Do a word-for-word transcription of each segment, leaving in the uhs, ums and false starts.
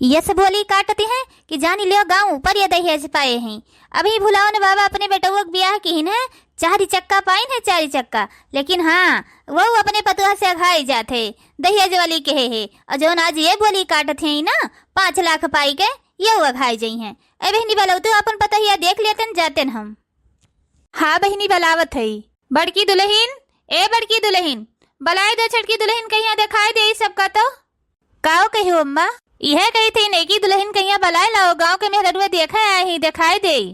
यस बोली काटती हैं कि जानी लियो गाँव ऊपर ये दहेज पाए हैं। अभी भुलावन बाबा अपने बेटउआ के बियाह किहिन है, चारी चक्का पाइन है, चारी चक्का। लेकिन हाँ, वो अपने पतोह से अघाई जात है, दहेज वाली कहे है। और जौन आज ये बोली काटत हैं ना, पाँच लाख पाई के, ये अघाई जइहैं। ए बहिनी बलौतू, अपन पतोहिया देख लेतन, जातेन हम। हाँ बहिनी, बलावत हई। बड़की दुलहिन, ए बड़की दुलहिन, बलाए दे छोटकी दुलहिन, कहिया देखाई देई सबका तो। काओ कहियो अम्मा? इहे कही थी, नेकी दुलहिन कहिया बलाए लाओ, गाँव के मेहररुआ देखे आए ही, देखाई देई।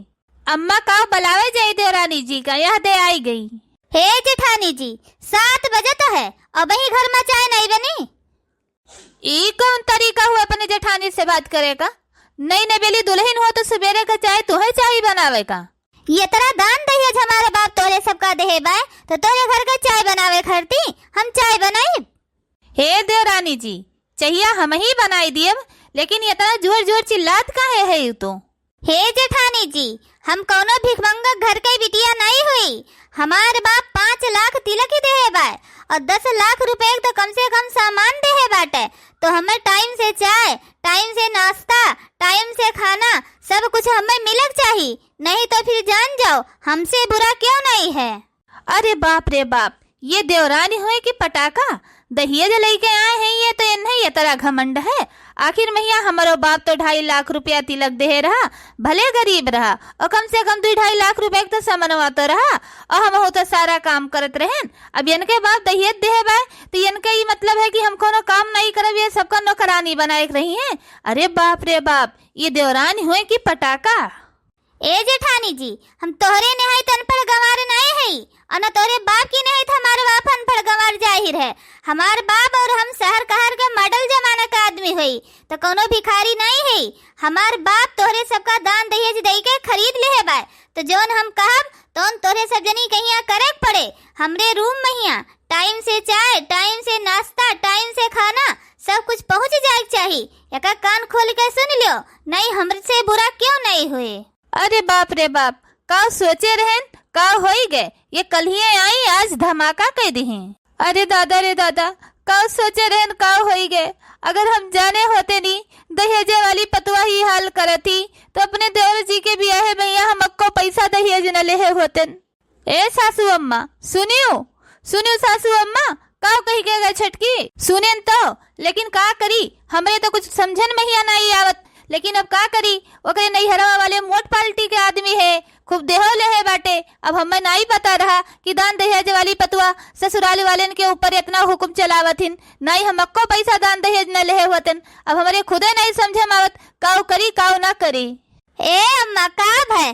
अम्मा काओ बलावे जाई देवरानी जी का, यह दे आई गई। हे जेठानी जी, सात बजत है, अबहीं घर मा चाय नाई बनी। ई कौन तरीका हुआ अपने जेठानी से बात करे का? नई नवेली दुलहिन हो तो सुबेरे का चाय तुहे चाही बनावे का? यतरा दान दहेज हमारे बाप तोरे सबका देहे बाय, तो तोरे घर के चाय बनावे खरती हम चाय बनाई। हे देवरानी जी, चहिया हमही बनाई दियब, लेकिन यतरा जोर जोर चिल्लात काहे है यू तो? हे जेठानी जी, हम कौनो भिखमंगा घर के बिटिया नाई हुई। हमार बाप पाँच लाख तिलक ही देहे बाय और दस लाख रुपए के तो कम से कम सामान देहे बाटे, तो हमें टाइम से चाय, टाइम से नाश्ता, टाइम से खाना, सब कुछ हमें मिलक चाही, नहीं तो फिर जान जाओ हमसे बुरा क्यों नहीं है। अरे बाप रे बाप, ये देवरानी होए कि पटाखा? दहेज लइके आए हैं ये तो, इन्हें ये तरह घमंड है। आखिर मैया हमरो बाप तो ढाई लाख रुपया तिलक देहे रहा, भले गरीब रहा, और कम से कम दुई ढाई लाख रुपया के तो समनवा तो रहा, और हमहू तो सारा काम करत रहेन। अब इनके बाप दहेज देहे बाय, तो इनके ई मतलब है कि हम कोनो काम नहीं करब, ये सबका नौकरानी बनाए के रही हैं। अरे बाप रे बाप, ये देवरानी होए कि पटाखा? ए जेठानी जी, हम तोहरे नेहाइत अनपढ़ गंवार नाय हई, और न तोहरे बाप की नेहाइत हमार बाप अनपढ़ गंवार जाहिर है। हमार बाप और हम शहर कहर के मॉडल जमाना के आदमी होई, तो कौनो भिखारी नाय हई। हमार बाप तोहरे सबका दान दहेज दई के खरीद लेहे बाय, तो जौन हम कहब, तौन तोहरे सब जनी कहिया करे के पड़े। हमरे रूम महिया टाइम से चाय, टाइम से नाश्ता, टाइम से खाना, सब कुछ पहुँच जाए के चाही। एका कान खोल के सुन लियो, नहीं हमसे बुरा क्यों नहीं हुए। अरे बाप रे बाप, का सोचे रहन, का होई गए, ये कल्हिए आई, आज धमाका कह दिही। अरे दादा रे दादा, का सोचे रहन, का होई गए। अगर हम जाने होते नी दहेजे वाली पतुआ ही हाल करती, तो अपने देवर जी के बियाहे में यहाँ हम अक्को पैसा दहेज न लेहे होतेन। ए सासू अम्मा, सुनियो, सुनियो सासू अम्मा, का कही के गए छोटकी? सुनेन तो, लेकिन का करी, हमरे तो कुछ समझन में ही नाई आवत। लेकिन अब का करी, ओकरे नैहरवा वाले मोट पार्टी के आदमी है, खूब देहो लेहे बाटे। अब हमें नाई पता रहा कि दान दहेज वाली पतुआ ससुराल वालेन के ऊपर इतना हुकुम चलावत हिन। नाई हम अक्को पैसा दान दहेज न लेहे होतन। अब हमरे खुदे नाई समझे में आवत, काऊ करी, काऊ ना करी। ए अम्मा, का भय?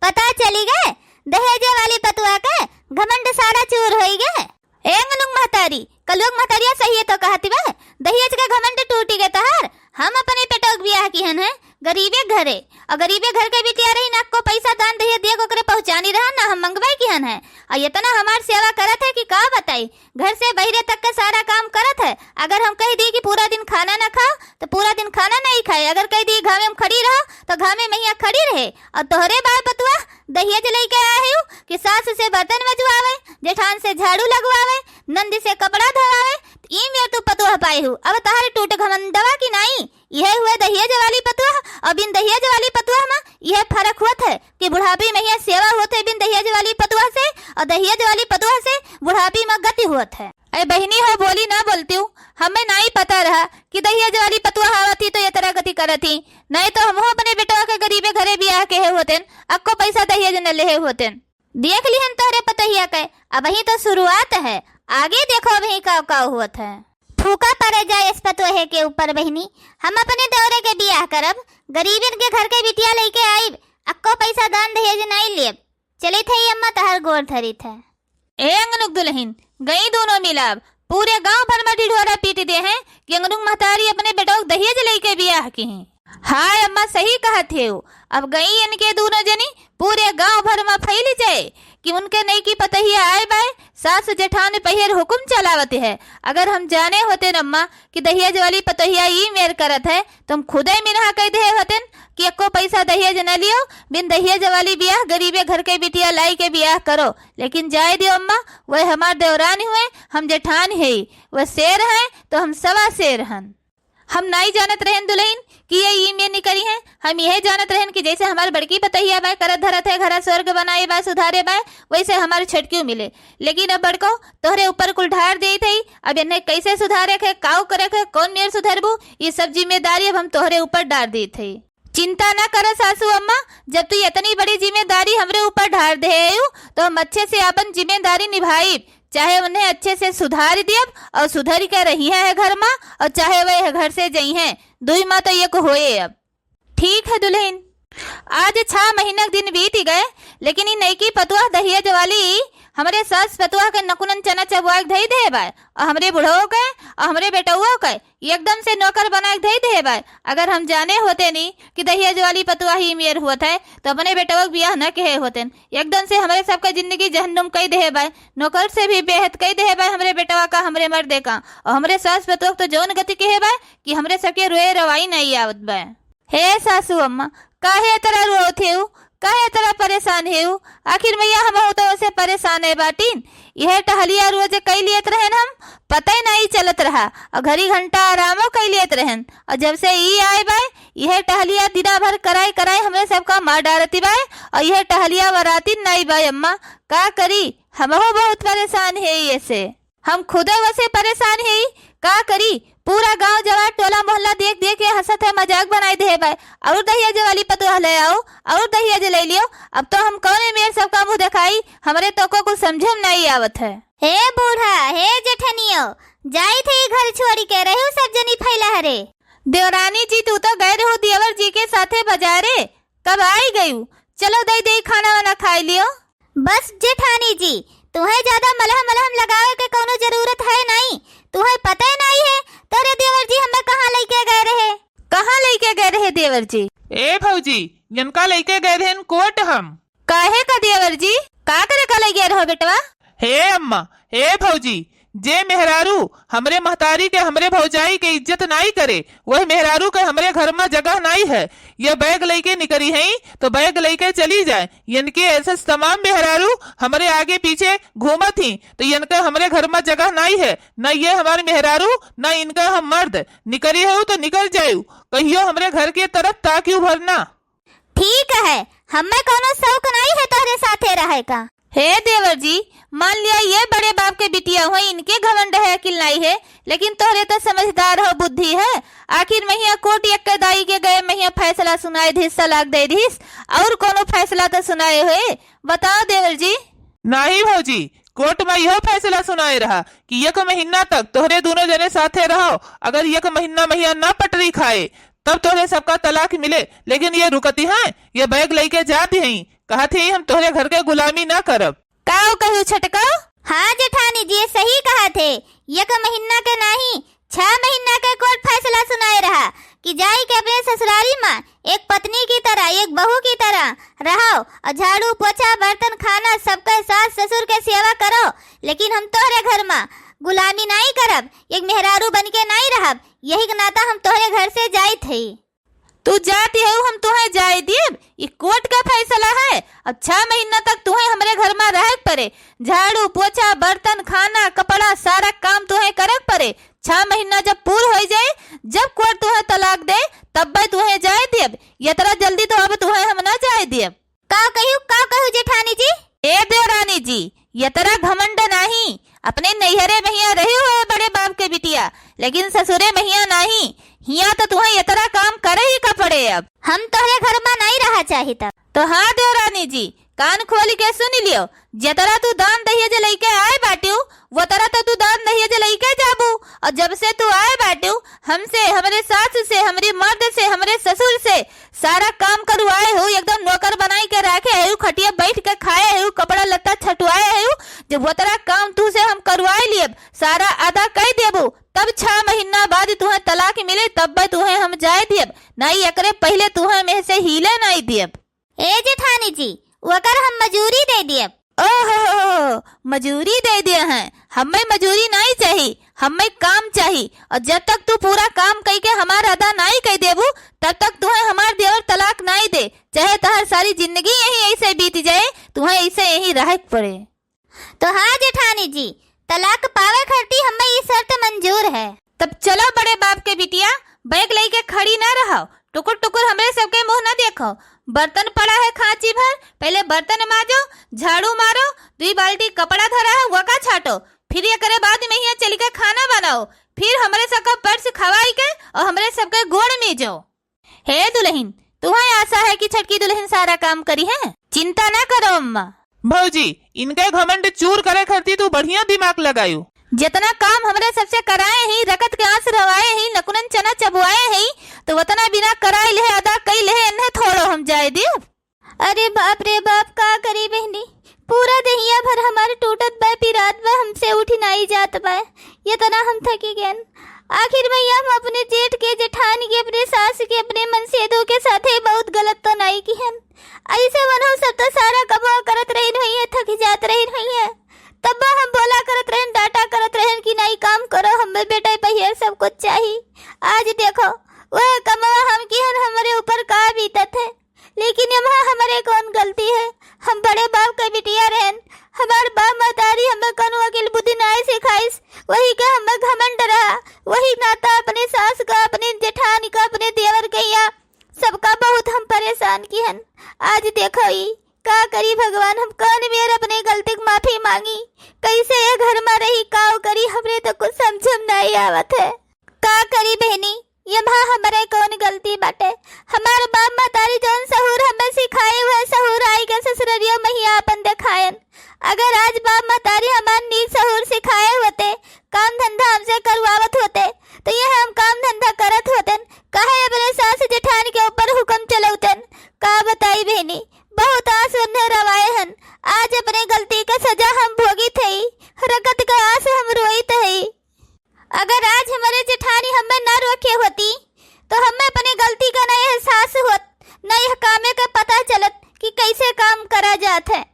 पता चली गए, दहेजे वाली पतुआ के घमंड सारा चूर होई गए। ए अंगनुक महतारी, कलुक महतारिया सही है तो कहती बा, दहेज के घमंड टूटी गए तहार। हम अपने पेटोक बियाह किहन है गरीबे घरे, और गरीबे घर के बिटिया रही ना, को पैसा दान दहेज दिए ओकरे पहुँचानी रहा ना, हम मंगवाई किहन है। और इतना हमार सेवा करत है कि का बताई, घर से बहिरे तक के सारा काम करत है। अगर हम कह दी कि पूरा दिन खाना ना खाओ, तो पूरा दिन खाना नहीं खाए। अगर कह दी घामे में खड़ी रहो, तो घामे में यहाँ खड़ी रहे। और तोहरे बाय पतुआ दहेज लेके आए हो कि सास से बर्तन मजवावे, जेठान से झाड़ू लगवावे, नंदी से कपड़ा धोवावे, तो ई मेर तू पतुआ पाए हो। अब तोहरे टूट घमंडवा की नाई, यह हुए दहेज वाली पतुआ और बिन दहेज वाली पतुआ में यह फर्क होत है कि बुढ़ापी में यह सेवा होत है बिन दहेज वाली पतुआ से, और दहेज वाली पतुआ से बुढ़ापी में गति होत है। अरे बहिनी हो, बोली ना बोलती हूँ, हमें नाई पता रहा कि दहेज वाली पतुआ आवत ही तो ये तरह गति करत ही, नहीं तो हमहू अपने बेटवा के गरीबे घरे बियाह केहे होतेन, अक्को पैसा दहेज न लेहे होतेन। देख लिहन तोहरे पतोहिया के, अबही तो शुरुआत है, आगे देखो अबही काव काव होत है। फूका पड़े जाए इस पतोहे के ऊपर बहिनी, हम अपने देवरे के बियाह करब, गरीबन के घर के बिटिया लेके आइब, अक्को पैसा दान दहेज नाई लेब। चलित है अम्मा, तहर गोड़ धरित है। ए अंगनुक दुलहिन, गई दोनों मिलाब, पूरे गांव भर में ढिढोरा पीट दे हैं कि अंगनुक महतारी अपने बेटवा के दहेज लेके बियाह किहीं। हाय अम्मा, सही कहत हेउ। अब गई इनके दूनो जनी पूरे गांव भर में फैल जाए कि उनके नईकी पतोहिया आए बाय, सास जेठान पहिर हुकुम चलावत है। अगर हम जाने होतेन अम्मा कि दहेज वाली पतोहिया ई मेर करत है, तो हम खुदे मिनहा कह दे होतेन कि एको पैसा दहेज न लियो, बिन दहेज वाली बियाह गरीबे घर के बिटिया लाई के बियाह करो। लेकिन जाए दियो अम्मा, वह हमार देवरान हुए, हम जेठान है, वह शेर हैं तो हम सवा शेर हन। हम नाई जानत रहेन दुलहिन कि ये ई मेर निकरी हैं। हम यह जानत रहेन कि जैसे हमार बड़की पतहिया बाय, करत धरत है, घरा स्वर्ग बनाए बाय, सुधारे बाय, वैसे हमार छोटकियो मिले। लेकिन अब बड़को, तोहरे ऊपर कुल ढार देइत हई। अब इन्हें कैसे सुधारे के, काऊ करे के, कौन मेर सुधरबू, ये सब जिम्मेदारी अब हम तोहरे ऊपर डार देइत हई। चिंता ना कर सासू अम्मा, जब तू इतनी बड़ी जिम्मेदारी हमरे ऊपर ढार दे हऊ, तो हम अच्छे से अपन जिम्मेदारी निभाइब। चाहे उन्हें अच्छे से सुधार दियब और सुधर के रही है घर मा, और चाहे वह घर से जई हैं, दुई मा तो एक होए अब। ठीक है दुलहिन, आज छह महीना के दिन बीत गए, लेकिन ई नईकी पतुआ दहिया जवाली हमरे सास पतुआ के नकुनन चना चबुआ के धई दे बाय, और हमरे बुढ़ऊ के और हमरे बेटउआ के एकदम से नौकर बना के धई दे बाय। अगर हम जाने होते नी कि दहिया जवाली पतुआ ही मेर होत है, तो अपने बेटवा के बियाह न कहे होतेन। एकदम से हमरे सबका जिंदगी जहन्नुम कई दे बाय, नौकर से भी बेहद कई दे बाय हमरे बेटवा का, हमरे मर्दे का। और हमरे सास पतुआ के तो जौन गति कहे बाय कि हमरे सबके रोए रवाई नहीं आवत बाय। हे सासू अम्मा, काहे तरह रोत हेऊ, काहे तरह परेशान हेऊ? आखिर मैया, हमहू तो ओसे परेशान है बाटिन। यह टहलिया रोज कई लियत रहेन हम, पता ही नहीं चलत रहा, और घड़ी घंटा आरामो कई लियत रहेन। और जब से ई आए बाय, यह टहलिया दिना भर कराए कराए हमरे सबका मार डारती बाय, और यह टहलिया वराती नहीं बाय अम्मा। का करी, हमहू बहुत परेशान है ये से। हम खुदे वसे परेशान है, का करी? पूरा गांव जवार टोला मोहल्ला देख देख के हंसत है, मजाक बनाई दे बाय। और दहिया जवाली पतुआ ले आओ, और दहिया जलाई लियो। अब तो हम कौने मेर सबका मुंह दिखाई, हमरे तो को कुछ समझे में नहीं आवत है। हे बूढ़ा, हे जेठनियो, जाई थे घर छोड़ी के, रहू सब जनी फैला हरे। देवरानी जी, तू तो गए रहू देवर जी के साथे बाजारे, कब आई गयू? चलो दई दई खाना वाना खाई लियो। बस जेठानी जी, तुहे ज्यादा मलहम मलहम लगावे के कौनो जरूरत है नहीं। तुहे पता ही नहीं है, तोरे देवर जी हमें कहाँ लेके गए रहे। कहाँ लेके गए रहे देवर जी? ए भौजी, इनका लेके गए रहे कोर्ट हम। काहे का देवर जी, का करे का ले गए रहो बेटवा? हे अम्मा, हे भौजी, जे मेहरारू हमरे महतारी के, हमरे भौजाई के इज्जत नाई करे, वह मेहरारू के हमरे घर में जगह नाई है। ये बैग लइके निकरी हई, तो बैग लइके चली जाए। इनके ऐसे तमाम मेहरारू हमरे आगे पीछे घूमत ही, तो इनके हमरे घर में जगह नाई है। न ये हमारे मेहरारू, न इनका हम मर्द। निकरी हऊ तो निकल जायू, कहियो हमरे घर के तरफ ताकियो भर ना। ठीक है, हमें कौनो शौक नहीं है तोहरे साथे रहे का। हे देवर जी, मान लिया ये बड़े बाप के बिटिया हुई, इनके घमंड है, अकिल नहीं है, लेकिन तोहरे तो समझदार हो, बुद्धि है। आखिर महिया कोर्ट एक दाई के गए, महिया फैसला सुनाए दिस, तलाक दे दिस, और कौनो फैसला तो सुनाए हुए? बताओ देवर जी। नहीं भौजी, कोर्ट में यह फैसला सुनाए रहा कि एक महीना तक तोहरे दोनों जने साथे रहो, अगर एक महीना महिया ना पटरी खाए, तब तोहरे सबका तलाक मिले। लेकिन ये रुकती हैं, ये बैग लइके जाती हैं, कहत ही हम तोहरे घर के गुलामी ना करब। काऊ कहू छटकाऊ? हाँ जेठानी जी, ये सही कहत है। एक महीना के नाही, छह महीना के कोर्ट फैसला सुनाए रहा कि जाई के अपने ससुरारी में एक पत्नी की तरह, एक बहू की तरह रहो और झाड़ू, पोछा, बर्तन, खाना, सबके सास ससुर के सेवा करो, लेकिन हम तोहरे घर में गुलामी नाई करब, एक मेहरारू बन के नाई रहब। यही के नाता हम तोहरे घर से जाइत हई। तू जाती हऊ, हम तुहे जाए दियब, ई कोर्ट का फैसला है। अब छह महीना तक तुहे हमरे घर में रहे के पड़े, झाड़ू, पोछा, बर्तन, खाना, कपड़ा, सारा काम तुहे करे के पड़े। छह महीना जब पूर हो जाए, जब कोर्ट तुहे तलाक दे, तब तुहे जाए दियब। यतरा जल्दी तो अब तुहे हम ना जाए दियब। का कहू, का कहू जेठानी जी? ए देवरानी जी, यतरा घमंड नाही। अपने नैहरे महिया रही हुए बड़े बाप के बिटिया, लेकिन ससुरे महिया नाही। हिया तो तुहे यतरा काम करे ही का पड़े अब। हम तोहरे घर में नहीं रहा चाहित। तो हाँ देवरानी जी, कान खोल के सुन लियो, जतरा तू दान दहेज लइके आए बाटियो, वो तरा तो तू दान दहेज लइके जाबू। और जब से तू आए बाटियो, हमसे, हमरे सास से, हमरे मर्द से, हमरे ससुर से सारा काम करवाए हो, एकदम नौकर बनाई के रखे हो, खटिया बैठ के खाए हो, कपड़ा लत्ता छटवाए हो। जब वो तरा काम तू से हम करवाए लिए, सारा अदा कर देबू, तब छह महीना बाद तुहे तलाक मिले, तब तुहे हम जाए दियब, नहीं एकरे पहले तुहे में से हीले नहीं दियब। ए जेठानी जी, ओकर हम मजूरी दे दियब। ओहो, मजूरी दे दिया है, हमें मजूरी नहीं चाही, हमें काम चाही। और जब तक तू पूरा काम कई के हमार अदा नहीं कई देबू, तब तक तुहे हमार देवर तलाक नहीं दे, चाहे तहर सारी जिंदगी यहीं ऐसे बीत जाए, तुहे ऐसे यहीं रहे के पड़े। तो हाँ जेठानी जी, तलाक पावे खातिर हमें ई शर्त मंजूर है। तब चलो बड़े बाप के बिटिया, बैग लेके खड़ी ना रहो, टुकुर टुकुर हमरे सबके मुँह ना देखो। बर्तन पड़ा है खांची भर, पहले बर्तन माजो, झाड़ू मारो, दुई बाल्टी कपड़ा धरा है, वका छाटो, फिर एकरे बाद में हियाँ चली के खाना बनाओ, फिर हमरे सबका पेट से खवाई के और हमरे सबके गोड़ मीजो। हे दुलहिन, तुहैं आसा है कि छोटकी दुलहिन सारा काम करिहैं? चिंता ना करो अम्मा। भौजी, इनका घमंड चूर करे खातिर तू बढ़िया दिमाग लगायू। जेतना काम हमरे सबसे कराए ही, रकत के आँस रवाए ही, नकुनन चना चबवाए ही, तो वतना बिना कराई लेहे, अदा कई लेहे, एन्हे थोड़ो हम जाए देब। अरे बाप रे बाप, का करी बहिनी, पूरा देहिया भर हमार टूटत बा, पिरात बा, हमसे उठ नाई जात बा, एतना हम थकी गएन। आखिर भैया, हम अपने जेठ के, जेठान के, अपने सास के, अपने मनसेधू के साथे बहुत गलत तो नाई किहन। ऐसे वनहु सब तो सारा कमवा करत रहिन होइहैं, थक जात रहिन होइहैं, तब हम बोला करत रहेन, डांटा करत रहेन कि नाई काम करो, हमें बेटा पहिया सब कुछ चाही। आज देखो, वह कमवा हम किहन, हमरे ऊपर का बीतत है। लेकिन एम्हा हमरे कौन गलती है? हम बड़े बाप के बिटिया रहेन, हमार बाप महतारी हमें कौन अकिल बुद्धि नाई सिखाइस, वही के हमें घमंड रहा, वही नाता अपने सास का, अपने जेठान का, अपने देवर के यहाँ सबका बहुत हम परेशान किहन। आज देखो ई का करी भगवान, हम कौन बेर अपने गलती के माफी मांगी, कैसे ये घर में रही, का करी, हमरे तो कुछ समझ में नाई आवत है। का करी बहनी, एम्हा हमरे कौन गलती बाटे? हमार बाप महतारी जौन सहूर हमें सिखाए, वह सहूर आई के ससुररियो महिया अपन देखायन। अगर आज बाप महतारी हमार नीक सहूर सिखाए होते, काम धंधा हमसे करवावत होते, तो ये हम काम धंधा करत होतन, काहे अपने सास जेठान के ऊपर हुक्म चलौतन? का बताई बहनी, बहुत आंस उन्हें रवाए हन। आज अपने गलती का सजा हम भोगित हई, रकत का आंस हम रोइत हई। अगर आज हमरे जेठानी हमें ना रोके होती, तो हमें अपने गलती का ना एहसास होत, ना यह कामे का पता चलत कि कैसे काम करा जात है।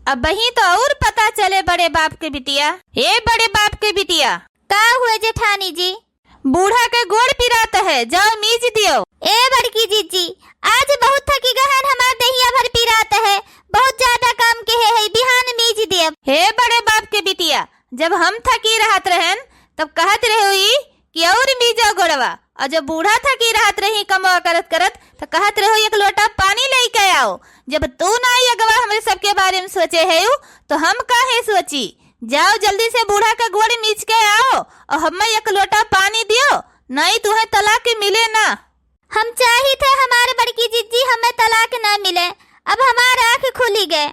अबहीं तो और पता चले बड़े बाप के बिटिया। ए बड़े बाप के बिटिया। का हुए जेठानी जी? बूढ़ा के गोड़ पिरात है, जाओ मीज दियो। ए बड़की जीजी, आज बहुत थकी गहन, हमार देहिया भर पिरात है, बहुत ज्यादा काम के है, है, बिहान मीज देब। हे बड़े बाप के बिटिया, जब हम थकी रहत रहन, तब कहत रहे हुई कि और मीजो गोड़वा, और जब बूढ़ा थकी रहत रही कमवा करत करत, तो कहत रहे हुई एक लोटा पानी लेके आओ। जब तू ना अगवा हमरे सबके बारे में सोचे है, तो हम काहे सोची? जाओ जल्दी से बूढ़ा का गोड़ मीज के आओ और हमें एक लोटा पानी दियो, नहीं तुहें तलाक मिले ना। हम चाहित है हमार बड़की जीजी हमें तलाक ना मिले। अब हमार आँख खुली गए।